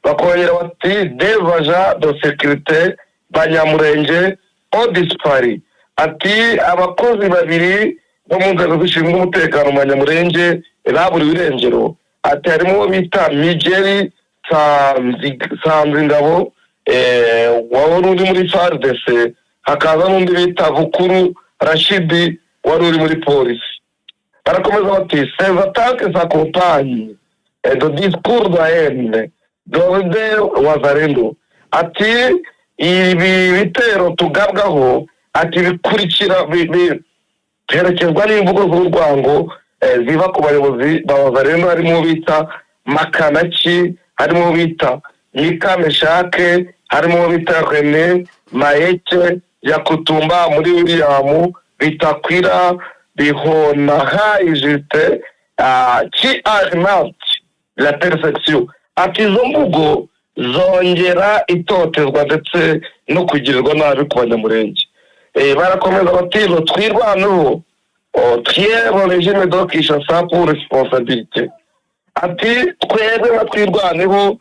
Bakongera bati: "Des agents de sécurité Banyamurenge ont disparu." Ati abakozi babiri bo mu nzego zishinzwe umutekano mu Banyamurenge baburiwe irengero, ati harimo uwo bita Migeri Sanzingabo wari uri muri FARDC, hakaza n'undi bita Bukuru Rashidi wari uri muri polisi. Barakomeza bati: "Ces attaques s'accompagnent de discours de haine de wazalendo." Ati ibi bitero tugabwaho, ati bikurikira biherekezwa n'imvugo z'urwango ziva ku bayobozi ba Wazalendo, harimo uwo bita Makanaki, harimo uwo bita Mika Meshake, harimo uwo bita Rene Mayeke Yakutumba muri William Bitakwira Bihonaha Justin qui alimente la persecution. Ati izo mvugo zongera itotezwa ndetse no kugirirwa nabi ku Banyamurenge. Barakomeza bati: "Twirwaneho tient régime de Kinshasa pour responsabilité." Ati twebwe nka Twirwaneho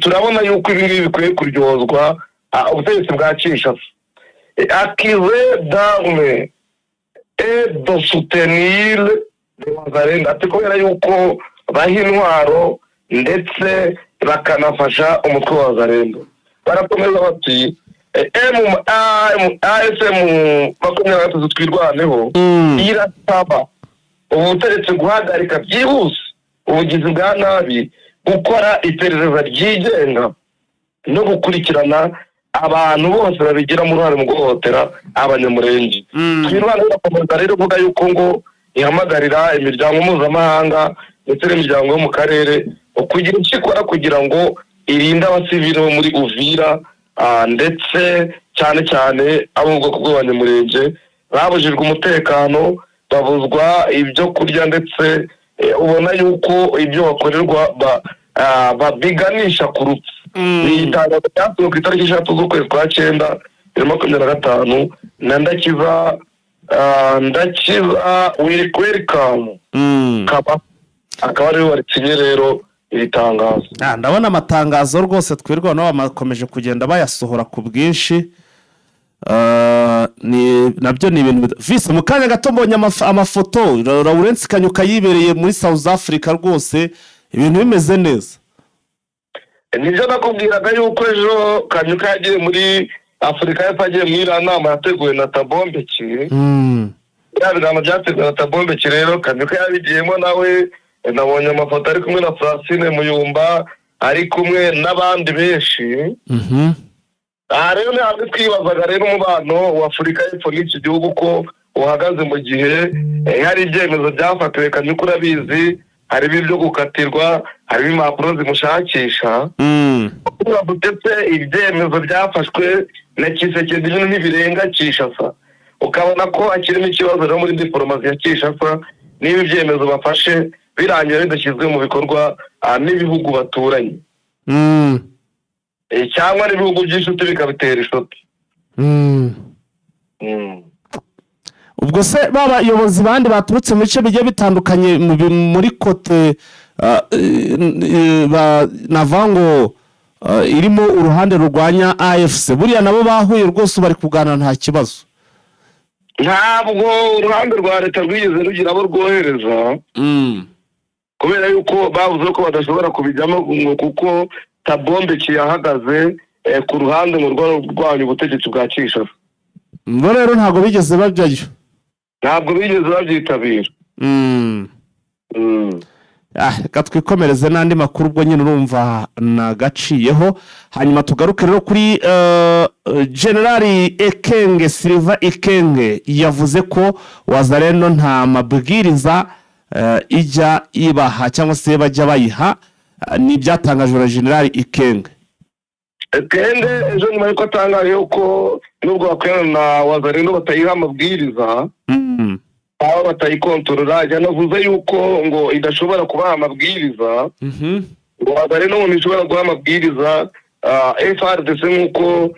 turabona yuko ibi ngibi bikwiye kuryozwa ubutegetsi bwa Kinshasa, accusé d'armes et de soutenir les Wazalendo. Ati kubera yuko baha intwaro ndetse bakanafasha umutwe wa Wazalendo. Barakomeza bati: M ASM 23 Twirwaneho irasaba ubutegetsi guhagarika byihuse ubugizi bwa nabi, gukora iperereza ryigenga no gukurikirana abantu bose babigiramo uruhare mu guhohotera Abanyamurenge. Twirwaneho irakomeza rero ivuga yuko ngo ihamagarira imiryango mpuzamahanga ndetse n'imiryango yo mu karere kugira icyo ikora kugira ngo irinde abasivili bo muri Uvira, ndetse cyane cyane abo mu bwoko bw'Abanyamurenge babujijwe umutekano, babuzwa ibyo kurya, ndetse ubona yuko ibyo bakorerwa babiganisha ku rupfu. Ni itangazo ryasohowe ku itariki 3 z'ukwezi kwa cyenda 2025 na Ndakiza Welikamu, akaba ariwe warisinye rero iri tangazo. Ndabona amatangazo rwose Twirwaneho bakomeje kugenda bayasohora ku bwinshi. Nabyo ni ibintu vise mu kanya gato mbonye amafoto Lawrence Kanyuka yibereye muri South Africa, rwose ibintu bimeze neza. Nibyo nakubwiraga yuko ejo Kanyuka yagiye muri Afurika y'Epfo, agiye muri iriya nama yateguwe na Thabo Mbeki. Biriya biganiro byateguwe na Thabo Mbeki rero Kanyuka yabigiyemo nawe. Nabonye amafoto ari kumwe na Francine Muyumba, ari kumwe n'abandi benshi. Aha rero ni hamwe twibazaga rero umubano wa Afurika y'Epfo n'iki gihugu ko uhagaze mu gihe hari ibyemezo byafatiwe Kanyuka, urabizi. Harimo ibyo gukatirwa, harimo impapuro zimushakisha. Ndetse ibyemezo byafashwe na Tshisekedi bino ntibirenga Kinshasa, ukabona ko akirimo ikibazo rero muri diporomasi ya Kinshasa, niba ibyemezo bafashe birangira bidashyizwe mu bikorwa n'ibihugu baturanye cyangwa n'ibihugu by'inshuti bikabitera ishuti. Ubwo se ba bayobozi bandi baturutse mu bice bigiye bitandukanye muri côté navuga ngo irimo uruhande rurwanya AFC, buriya nabo bahuye rwose, bari kuganira nta kibazo? Ntabwo uruhande rwa leta rwigeze rugira abo rwohereza, kubera yuko bavuze ko badashobora kubijyamo ngo kuko Thabo Mbeki yahagaze ku ruhande mu rwanya ubutegetsi bwa Kinshasa. Bo rero ntabwo bigeze bajyayo? Ntabwo bigeze babyitabira. Reka twikomereze n'andi makuru. Ubwo nyine urumva nagaciyeho, hanyuma tugaruke rero kuri Generali Ekenge. Sylvain Ekenge yavuze ko Wazalendo nta mabwiriza ijya ibaha cyangwa se bajya bayiha. Ni ibyatangajwe na Generali Ekenge. Ekenge ejo nyuma y'uko atangaje yuko nubwo bakorana na Wazalendo batayiha amabwiriza, aho batayikontorora, yanavuze yuko ngo idashobora kubaha amabwiriza, ngo Wazalendo ngo ntishobora guha amabwiriza FARDC nk'uko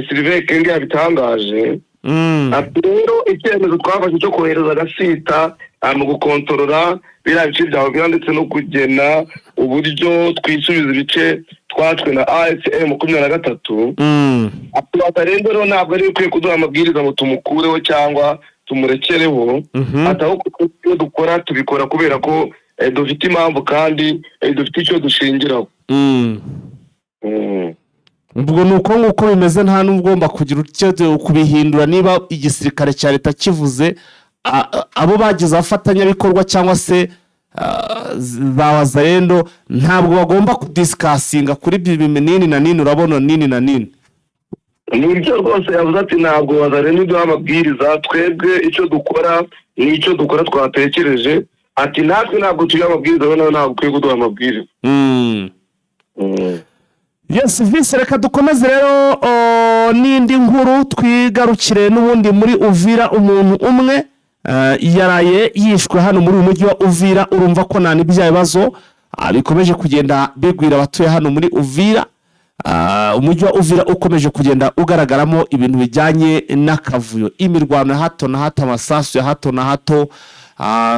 Sylvain Ekenge yabitangaje. Ati rero icyemezo twafashe cyo kohereza Gasita mu gukontorora biriya bice bya Uvira ndetse no kugena uburyo twisubiza ibice twatswe na AFC M23, ati Wazalendo rero ntabwo ari ikwiye kuduha amabwiriza ngo tumukureho cyangwa tumurekereho. Ati ahubwo ibyo dukora tubikora kubera ko dufite impamvu kandi dufite icyo dushingiraho. Ubwo ni uko nguko bimeze, nta n'ugomba kugira icyo kubihindura. Niba igisirikare cya leta kivuze, abo bagize abafatanyabikorwa cyangwa se za Wazalendo ntabwo bagomba kudiscussinga kuri ibyo nini na nini, urabona nini na nini. Ni byo rwose, yavuze ati ntabwo Wazalendo iduha amabwiriza, twebwe icyo dukora ni icyo dukora twatekereje. Ati natwe ntabwo tuyiha amabwiriza, we nawe ntabwo ukwiye kuduha amabwiriza. Yes, visi, reka dukomeze rero n'indi nkuru, twigarukire n'ubundi muri Uvira. Umuntu umwe yaraye yishwe hano muri uyu mujyi wa Uvira. Urumva ko nta n'ibya bibazo bikomeje kugenda bigwira abatuye hano muri Uvira. Umujyi wa Uvira ukomeje kugenda ugaragaramo ibintu bijyanye n'akavuyo, imirwano ya hato na hato, amasasu ya hato na hato,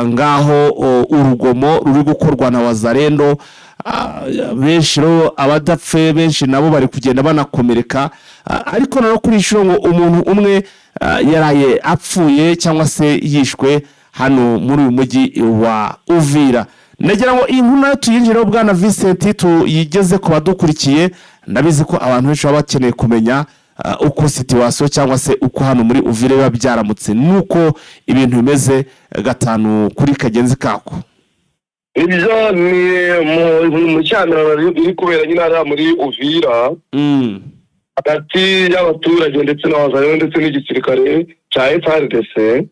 ngaho urugomo ruri gukorwa na Wazalendo. Benshi rero abadapfuye, benshi nabo bari kugenda banakomereka. Ariko noneho kuri iyi nshuro ngo umuntu umwe yaraye apfuye cyangwa se yishwe hano muri uyu mujyi wa Uvira. Nagira ngo iyi nkuru nayo tuyinjireho, bwana Vincent, tuyigeze ku badukurikiye. Ndabizi ko abantu benshi baba bakeneye kumenya uko situation cyangwa se uko hano muri Uvira biba byaramutse nuko ibintu bimeze gatanu kuri kagenzi kako. Ibyo ni mu cyamirano iri kubera nyine hariya muri Uvira hagati y'abaturage ndetse na Wazalendo ndetse n'igisirikare cya FARDC.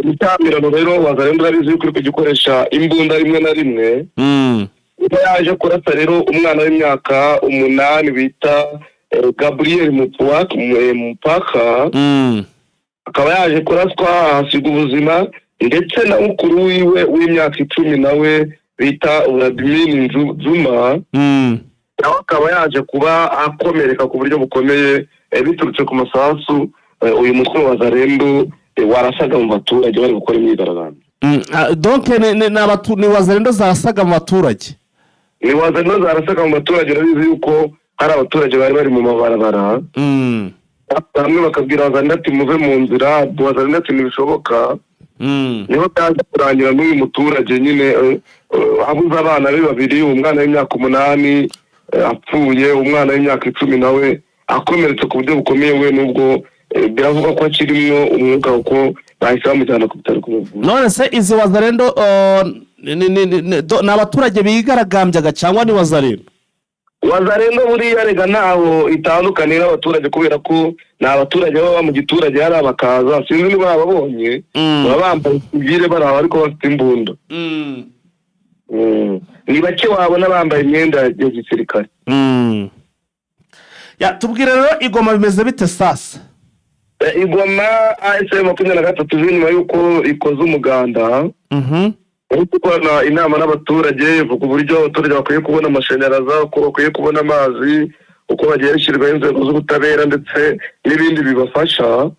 Imicyamirano rero, Wazalendo urabizi yuko iri kugikoresha imbunda rimwe na rimwe. Ubwo yaje kurasa rero umwana w'imyaka 8 bita Gabriel Mupaka, akaba yaje kuraswa ahasiga ubuzima, ndetse na mukuru wiwe w'imyaka 10 nawe bita Vladimir Zuma, nawe akaba yaje kuba akomereka ku buryo bukomeye biturutse ku masasu uyu mutwe wa Wazalendo warasaga mu baturage bari gukora imyigaragambyo. Donc ni Wazalendo zarasaga mu baturage? Ni Wazalendo zarasaga mu baturage. Urabizi yuko hari abaturage bari bari mu mabarabara, bamwe bakabwira Wazalendo ati muve mu nzira, Wazalendo ati ntibishoboka. Niho byaje kurangira n'uyu muturage nyine abuze abana be babiri, umwana w'imyaka 8 apfuye, umwana w'imyaka 10 nawe akomeretse ku buryo bukomeye we, nubwo biravugwa ko akirimo umwuka kuko bahise bamujyana ku bitaro kumuvuza. None se izi Wazalendo ni abaturage bigaragambyaga cyangwa ni Wazalendo? Wazalendo buriya rega ntaho itandukaniye n'abaturage, kubera ko ni abaturage baba mu giturage hariya bakaza, sinzi niba bababonye, baba bambaye sivile bari aho ariko bafite imbunda. Ni bake wabona bambaye imyenda ya gisirikare. Ya, tubwire rero, i Goma bimeze bite sasa? I Goma, AFC M23 nyuma y'uko ikoze umuganda, iri gukorana inama n'abaturage, ivuga uburyo abaturage bakwiye kubona amashanyarazi, uko bakwiye kubona amazi, uko bagiye bashyirwaho inzego z'ubutabera ndetse n'ibindi bibafasha.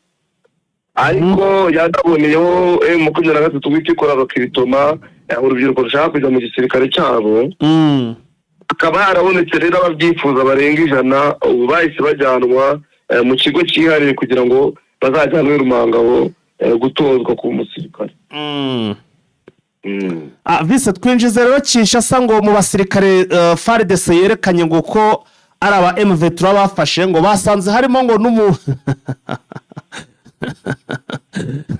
Ariko yanaboneyeho M23 guhita ikora recrutement urubyiruko rushaka kujya mu gisirikare cyabo. Hakaba harabonetse rero ababyifuza barenga 100, ubu bahise bajyanwa mu kigo cyihariye kugira ngo bazajyanwe Rumangabo gutozwa kuba umusirikare. Ah, vise twinjize rero Kinshasa, ngo mu basirikare FARDC yerekanye ngo ko ari aba M23 bafashe, ngo basanze harimo ngo n'umu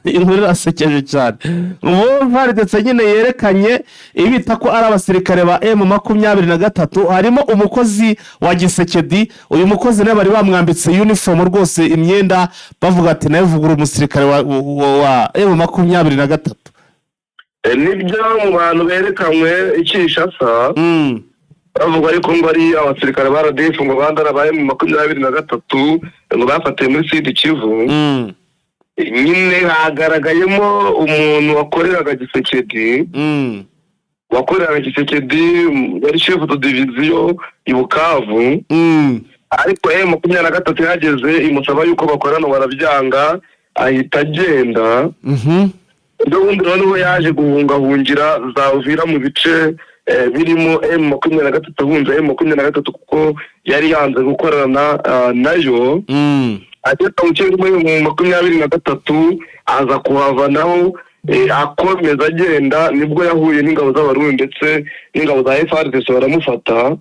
inkuru irasekeje cyane. Ubu FARDC nyine yerekanye ibita ko ari abasirikare ba M23, harimo umukozi wa Tshisekedi. Uyu mukozi nawe bari bamwambitse uniform rwose, imyenda, bavuga ati nawe vugura umusirikare wa M23. Nibyo, mu bantu berekanywe i Kinshasa bavuga ariko ngo ari abasirikare ba RDF, ngo bandi ari aba M23 ngo bafatiwe muri Sud Kivu. Nyine hagaragayemo umuntu wakoreraga Tshisekedi, wakoreraga Tshisekedi, yari chef de division i Bukavu. Ariko M23 yahageze imusaba yuko bakorana, barabyanga, ahita agenda. Ubundi noneho yaje guhungahungira za Uvira mu bice birimo M23, ahunze M23 kuko yari yanze gukorana nayo. Ageze mu bice birimo M23 aza kuhava naho, akomeza agenda, nibwo yahuye n'ingabo z'Abarundi ndetse n'ingabo za FARDC baramufata,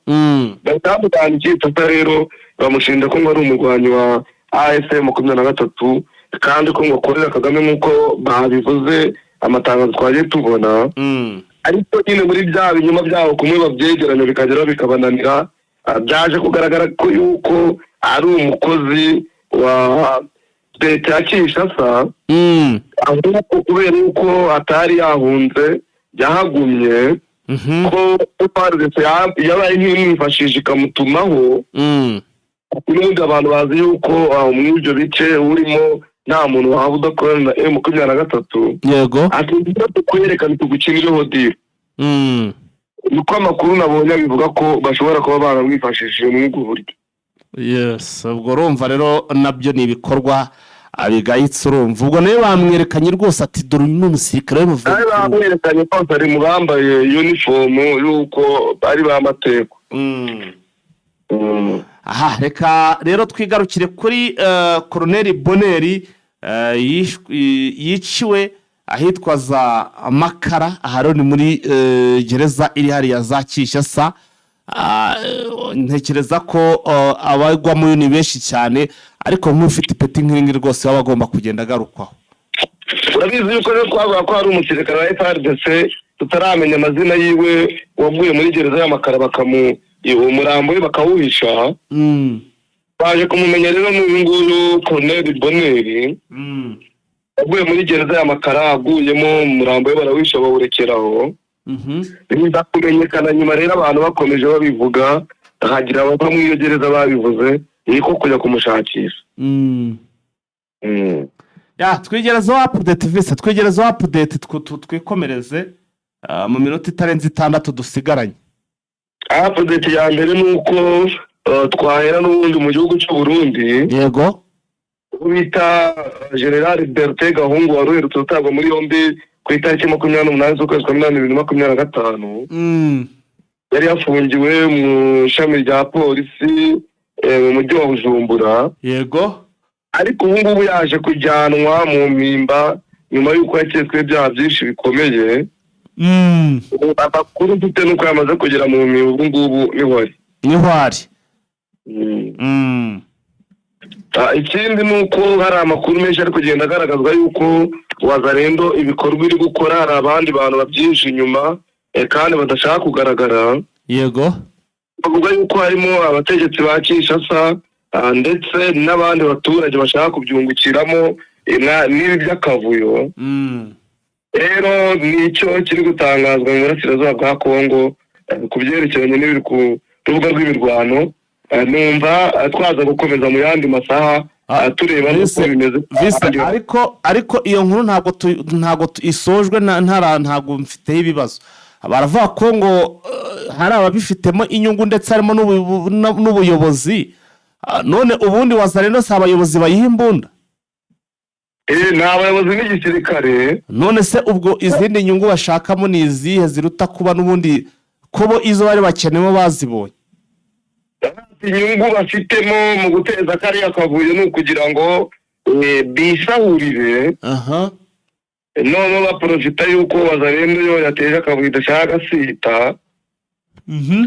bahita bamujyana i Kinshasa. Rero bamushinja ko ngo ari umurwanyi wa AFC M23, kandi ko ngo akorera Kagame nk'uko babivuze amatangazo twagiye tubona. Ariko nyine muri bya binyoma byabo kumwe babyegeranya bikageraho bikabananira, byaje kugaragara ko yuko ari umukozi wa leta ya Kinshasa. Ahubwo kubera yuko atari yahunze, yahagumye, ko FARDC yabaye nk'imwifashisha ikamutumaho. N'ubundi abantu bazi yuko muri ibyo bice urimo nta muntu waba udakorana na M23. Ati tukwerekana tugukinireho deal. Niko amakuru nabonye abivuga ko bashobora kuba baramwifashishije muri ubwo buryo. Yes, ubwo urumva rero nabyo ni ibikorwa bigayitse. Urumva ubwo nawe bamwerekanye rwose ati dore uyu ni umusirikare Nawe w'umuvuduko. Bamwerekanye ko bari mu bambaye uniform y'uko bari bamateko. Aha reka rero twigarukire kuri Koroneri Boneri yiciwe ahitwa za Makara. Aha rero ni muri gereza iri hariya za Kinshasa. Ntekereza ko abagwamo ni benshi cyane, ariko nk'ufite ipeti nk'iri rwose baba bagomba kugenda agarukwaho. Urabizi yuko rero twavuga ko hari umusirikare wa FARDC tutaramenya amazina yiwe waguye muri gereza y'Amakara, bakamu umurambo we bakawuhisha. Baje kumumenya rero n'uyu nguyu Colonel Boneri waguye muri gereza y'Amakara, aguyemo umurambo we barawisha bawurekeraho. Biza kumenyekana nyuma rero abantu bakomeje babivuga, hagira abava muri iyo gereza babivuze, niko kujya kumushakisha. Ya, twigerezeho update vise, twigerezeho update, twikomereze mu minota itarenze 6 dusigaranye. Update ya mbere ni uko twahera n'ubundi mu gihugu cy'u Burundi. Uwo bita General Bertin Gahungu wari uherutse gutabwa muri yombi ku itariki 28 z'ukwezi kwa munani 2025, yari yafungiwe mu ishami rya polisi mu mujyi wa Bujumbura. Ariko ubu ngubu yaje kujyanwa mu Mpimba nyuma y'uko yaketsweho ibyaha byinshi bikomeye. Ubu amakuru mfite nuko yamaze kugera mu Mpimba, ubu ngubu niho ari. Niho ari. Ikindi ni uko hari amakuru menshi ari kugenda agaragazwa yuko Wazalendo ibikorwa iri gukora hari abandi bantu babyihishe inyuma, kandi badashaka kugaragara. Bavuga yuko harimo abategetsi ba Kinshasa, ndetse n'abandi baturage bashaka kubyungukiramo, n'ibi by'akavuyo. Rero nicyo kiri gutangazwa mu burasirazuba bwa Kongo ku byerekeranye n'ibiri ku rubuga rw'imirwano. Numva twaza gukomeza mu yandi masaha, tureba n'uko bimeze. Vise, ariko iyo nkuru ntabwo isojwe, ntabwo mfiteho ibibazo. Baravuga ko ngo hari ababifitemo inyungu, ndetse harimo n'ubuyobozi. None ubundi Wazalendo si abayobozi bayiha imbunda? Ni abayobozi n'igisirikare. None se ubwo izindi nyungu bashakamo ni izihe ziruta kuba n'ubundi ko bo izo bari bakeneyemo bazibonye? Inyungu bafitemo mu guteza kariya kavuyo ni ukugira ngo bisahurire, noneho baprofita yuko Wazalendo yo yateje akavuyo idashaka agasita,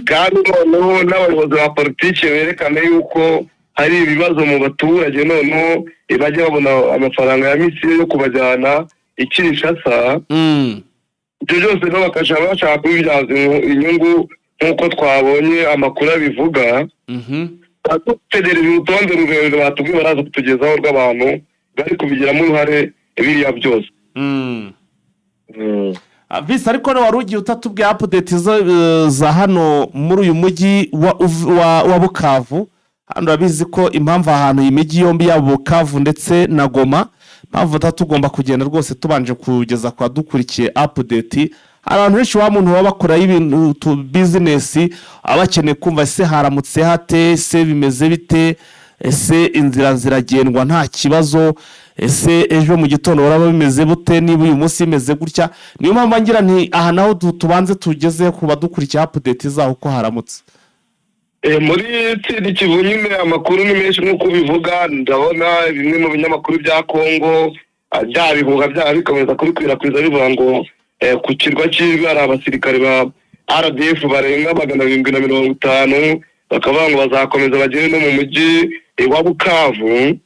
kandi noneho n'abayobozi ba politiki berekane yuko hari ibibazo mu baturage, noneho bajya babona amafaranga ya misiyo yo kubajyana i Kinshasa. Ibyo byose rero bakajya bashaka kubibyaza inyungu nk'uko twabonye amakuru abivuga. Dutegereje urutonde rurerure batubwiye baraza kutugezaho rw'abantu bari kubigiramo uruhare biriya byose. Visi, ariko wari ugiye utatubwiye update za hano muri uyu mujyi wa Bukavu. Hano urabizi ko impamvu ahantu iyi mijyi yombi, yaba Bukavu ndetse na Goma, impamvu tuba tugomba kugenda rwose tubanje kugeza kwa dukurikiye update. Hari abantu benshi wa muntu baba bakoraho ibintu business, baba bakeneye kumva: ese haramutse hate? Ese bimeze bite? Ese inzira ziragendwa nta kibazo? Ese ejo mu gitondo baraba bimeze bute niba uyu munsi bimeze gutya? Niyo mpamvu ngira nti aha naho tubanze tugeze ku badukurikiye update zaho uko haramutse. Muri Sud Kivu nyine amakuru ni menshi nk'uko ubivuga. Ndabona bimwe mu binyamakuru bya Kongo, bya bihuha byaba bikomeza kubikwirakwiza, bivuga ngo ku kirwa cy'Ijwi hari abasirikare ba RDF barenga 750, bakavuga ngo bazakomeza bagere no mu mujyi wa Bukavu,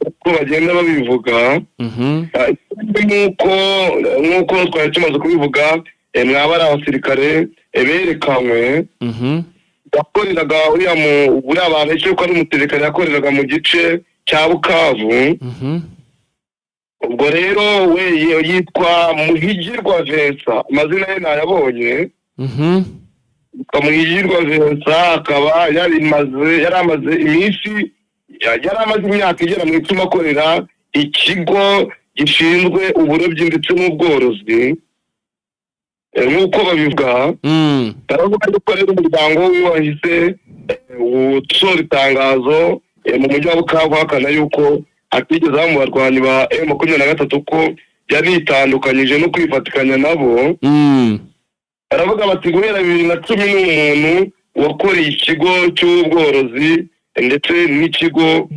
uko bagenda babivuga. Ikindi nk'uko twari tumaze kubivuga, mwaba ari abasirikare berekanywe yakoreraga uriya mu uriya babeshye ko ari umusirikare yakoreraga mu gice cya Bukavu. Ubwo rero we yitwa Muhigirwa Vincent, amazina ye nayabonye. Yitwa Muhigirwa Vincent, akaba yari amaze iminsi, yari amaze imyaka igera mu 10 akorera ikigo gishinzwe uburobyi ndetse n'ubworozi. Nk'uko babivuga, baravuga yuko rero umuryango we wahise usohora itangazo mu mujyi wa Bukavu uhakana yuko atigeze aba mu barwanyi ba M23, ko yaritandukanyije no kwifatikanya nabo. Baravuga bati guhera 2010 ni umuntu wakoreye ikigo cy'ubworozi ndetse n'ikigo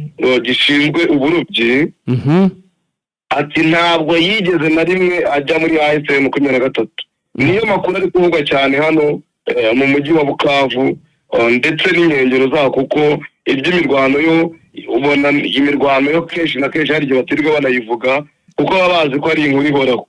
gishinzwe uburobyi. Ati ntabwo yigeze na rimwe ajya muri AFC 23. Niyo makuru ari kuvugwa cyane hano mu mujyi wa Bukavu, ndetse n'inkengero zawo, kuko iby'imirwano yo ubona imirwano yo kenshi na kenshi hari igihe batirirwa banayivuga, kuko baba bazi ko ari inkuru ihoraho.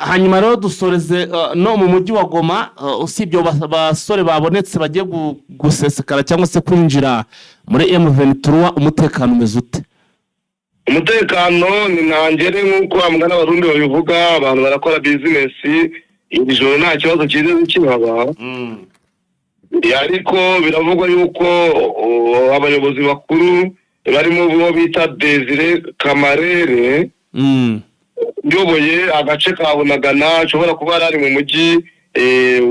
Hanyuma rero dusoreze no mu mujyi wa Goma, usibye abo basore babonetse bagiye gusesekara cyangwa se kwinjira muri M23, umutekano umeze ute? Umutekano ni ntangere nk'uko bamwe n'Abarundi babivuga. Abantu barakora business, iri joro nta kibazo cyigeze kihaba. Ariko biravugwa yuko abayobozi bakuru barimo uwo bita Desire Kamarere, uyoboye agace ka Bunagana, ashobora kuba yari ari mu mujyi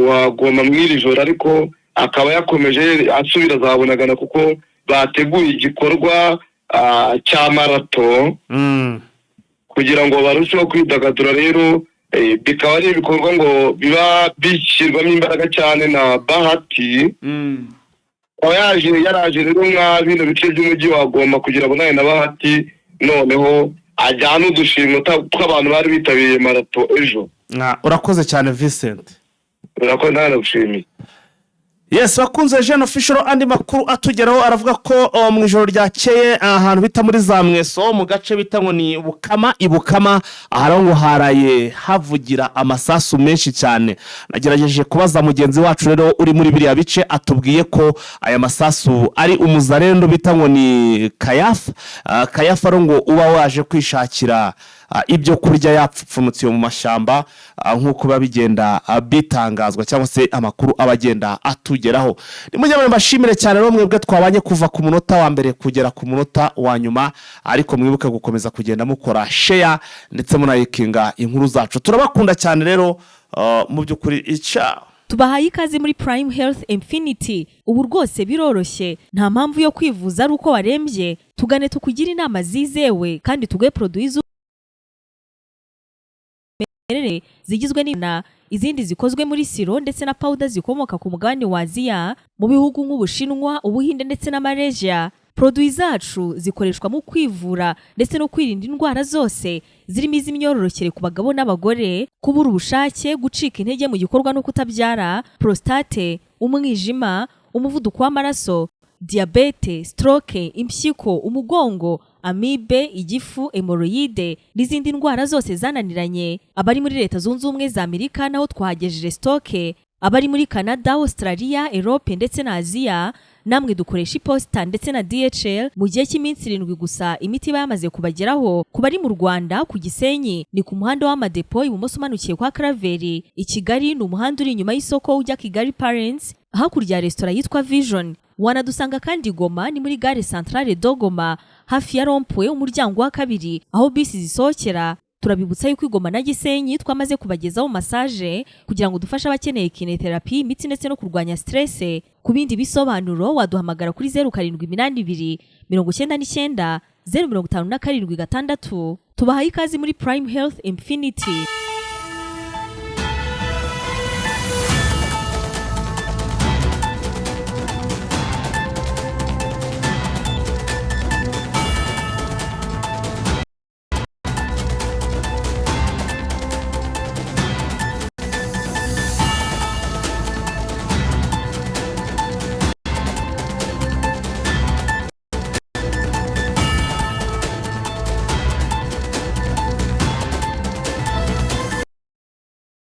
wa Goma mw'iri joro, ariko akaba yakomeje asubira za Bunagana kuko bateguye igikorwa cya marathon kugira ngo barusheho kwidagadura. Rero bikaba ari ibikorwa ngo biba bishyirwamo imbaraga cyane na Bahati. Akaba yaraje rero mwa bino bice by'umujyi wa Goma kugira ngo nawe na Bahati noneho ajyane udushimwe tw'abantu bari bitabiriye marathon ejo. Urakoze cyane, Vincent. Urakoze, nawe ndagushimiye. Yes, bakunze Jeune Official, andi makuru atugeraho aravuga ko mu ijoro ryakeye ahantu bita muri za Mweso, mu gace bita ngo ni Bukama, i Bukama aha ngo haraye havugira amasasu menshi cyane. Nagerageje kubaza mugenzi wacu rero uri muri biriya bice, atubwiye ko aya masasu ari umuzarendo bita ngo ni Kayafa. Kayafa rero ngo uba waje kwishakira ibyo kurya yapfupfunutse mu mashyamba, nk'uko biba bigenda bitangazwa cyangwa se amakuru aba agenda atugeraho. Nimujye mbashimire cyane rero mwebwe twabanye kuva ku munota wa mbere kugera ku munota wa nyuma, ariko mwibuke gukomeza kugenda mukora share ndetse munalikinga inkuru zacu. Turabakunda cyane rero, mu by'ukuri ica Tubahaye ikaze muri Prime Health Infinity. Ubu rwose biroroshye, nta mpamvu yo kwivuza ari uko warembye. Tugane tukugire inama zizewe kandi tuguhe produits z'umwimerere zigizwe na izindi zikozwe muri sirop ndetse na powder zikomoka ku mugabane wa Aziya, mu bihugu nk'Ubushinwa, Ubuhinde ndetse na Malaysia. Produits zacu zikoreshwa mu kwivura ndetse no kwirinda indwara zose zirimo iz'imyororokere ku bagabo n'abagore, kubura ubushake, gucika intege mu gikorwa no kutabyara, prostate, umwijima, umuvuduko w'amaraso, diyabete, stroke, impyiko, umugongo, amibe, igifu, hémorroïdes n'izindi ndwara zose zananiranye. Abari muri Leta Zunze Ubumwe za Amerika naho twahagejeje stock. Abari muri Canada, Australia, Europe ndetse na Aziya namwe dukoresha iposita ndetse na DHL. Mu gihe cy'iminsi 7 gusa imiti iba yamaze kubageraho. Ku bari mu Rwanda, ku Gisenyi ni ku muhanda w'Amadepo, ibumoso umanukiye kwa Karaveri. I Kigali ni umuhanda uri inyuma y'isoko ujya Kigali Parents, hakurya ya resitora yitwa Vision. Wanadusanga kandi Goma, ni muri gare Centrale de Goma, hafi ya rond-point, umuryango wa kabiri aho bisi zisohokera. Turabibutsa yuko i Goma na Gisenyi twamaze kubagezaho massage kugira ngo dufashe abakeneye kinésithérapie, imitsi ndetse no kurwanya stress. Ku bindi bisobanuro waduhamagara kuri 0782 990 57 6. Tubahaye ikaze muri Prime Health Infinity.